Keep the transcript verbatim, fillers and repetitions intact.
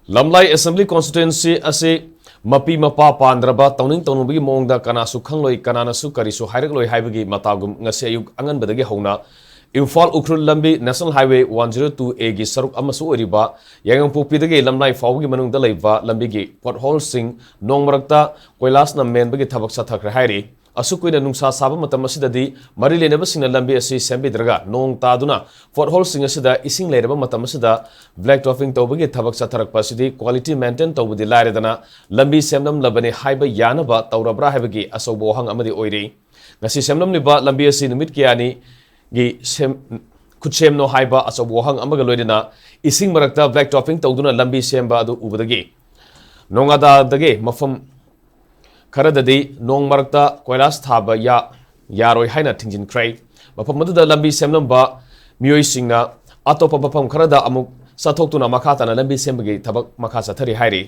ꯂꯝꯂꯥꯏ Assembly Constituency ꯑꯁꯤ ꯃꯄꯤ ꯃꯄꯥ ꯄꯥꯟꯗ꯭ꯔꯕ, ꯇꯧꯅꯤꯡ ꯇꯧꯅꯤꯡꯕꯒꯤ ꯃꯑꯣꯡꯗ ꯀꯅꯥꯁꯨ ꯈꯪꯂꯣꯏ, ꯀꯅꯥꯅꯁꯨ ꯀꯔꯤꯁꯨ ꯍꯥꯏꯔꯛꯂꯣꯏ ꯍꯥꯏꯕꯒꯤ ꯃꯇꯥꯒꯨꯝ ꯉꯁꯤ ꯑꯌꯨꯛ ꯑꯉꯟꯕꯗꯒꯤ ꯍꯧꯅ ꯏꯝꯐꯥꯜ ꯎꯈ꯭ꯔꯨꯜ ꯂꯝꯕꯤ National Highway one zero two A ꯒꯤ ꯁꯔꯨꯛ ꯑꯃꯁꯨ ꯑꯣꯏꯔꯤꯕ ꯌꯥꯏꯉꯪꯄꯣꯛꯄꯤꯗꯒꯤ ꯂꯝꯂꯥꯏ ꯐꯥꯎꯕꯒꯤ ꯃꯅꯨꯡꯗ ꯂꯩꯕ ꯂꯝꯕꯤꯒꯤ potholeꯁꯤꯡ ꯅꯣꯡ ꯃꯔꯛꯇ ꯀꯣꯏꯂꯥꯁꯅ ꯃꯦꯟꯕꯒꯤ ꯊꯕꯛ ꯆꯠꯊꯈ꯭ꯔꯦ ꯍꯥꯏꯔꯤ꯫ ꯑꯁꯨꯛ ꯀꯨꯏꯅ ꯅꯨꯡꯁꯥ ꯁꯥꯕ ꯃꯇꯝ ꯑꯁꯤꯗꯗꯤ ꯃꯔꯤ ꯂꯩꯅꯕꯁꯤꯡꯅ ꯂꯝꯕꯤ ꯑꯁꯤ ꯁꯦꯝꯕꯤꯗ꯭ꯔꯒ ꯅꯣꯡ ꯇꯥꯗꯨꯅ potholeꯁꯤꯡ ꯑꯁꯤꯗ ꯏꯁꯤꯡ ꯂꯩꯔꯕ ꯃꯇꯝ ꯑꯁꯤꯗ black topping ꯇꯧꯕꯒꯤ ꯊꯕꯛ ꯆꯠꯊꯔꯛꯄ ꯑꯁꯤꯗꯤ quality maintain ꯇꯧꯕꯗꯤ ꯂꯥꯏꯔꯗꯅ ꯂꯝꯕꯤ ꯁꯦꯝꯂꯝꯂꯕꯅꯤ ꯍꯥꯏꯕ ꯌꯥꯅꯕ ꯇꯧꯔꯕ꯭ꯔꯥ ꯍꯥꯏꯕꯒꯤ ꯑꯆꯧꯕ ꯋꯥꯍꯪ ꯑꯃꯗꯤ ꯑꯣꯏꯔꯤ꯫ ꯉꯁꯤ ꯁꯦꯝꯂꯝꯂꯤꯕ ꯂꯝꯕꯤ ꯑꯁꯤ ꯅꯨꯃꯤꯠ ꯀꯌꯥꯅꯤꯒꯤ ꯁꯦꯝ-, ꯈꯨꯠꯁꯦꯝꯅꯣ ꯍꯥꯏꯕ ꯑꯆꯧꯕ ꯋꯥꯍꯪ ꯑꯃꯒ ꯂꯣꯏꯅꯅ ꯏꯁꯤꯡ ꯃꯔꯛꯇ black topping ꯇꯧꯗꯨꯅ ꯂꯝꯕꯤ ꯁꯦꯝꯕ ꯑꯗꯨ ꯎꯕꯗꯒꯤ ꯅꯣꯡ ꯑꯗꯥꯗꯒꯤ ꯃꯐꯝ ꯈꯔꯗꯗꯤ ꯅꯣꯡ ꯃꯔꯛꯇ ꯀꯣꯏꯂꯥꯁ ꯊꯥꯕ ꯌꯥ-, ꯌꯥꯔꯣꯏ ꯍꯥꯏꯅ ꯊꯤꯡꯖꯤꯟꯈ꯭ꯔꯦ꯫ ꯃꯐꯝ ꯑꯗꯨꯗ ꯂꯝꯕꯤ ꯁꯦꯝꯂꯝꯕ ꯃꯤꯑꯣꯏꯁꯤꯡꯅ ꯑꯇꯣꯞꯄ ꯃꯐꯝ ꯈꯔꯗ ꯑꯃꯨꯛ ꯆꯠꯊꯣꯛꯇꯨꯅ ꯃꯈꯥ ꯇꯥꯅ ꯂꯝꯕꯤ ꯁꯦꯝꯕꯒꯤ ꯊꯕꯛ ꯃꯈꯥ ꯆꯠꯊꯔꯤ ꯍꯥꯏꯔꯤ꯫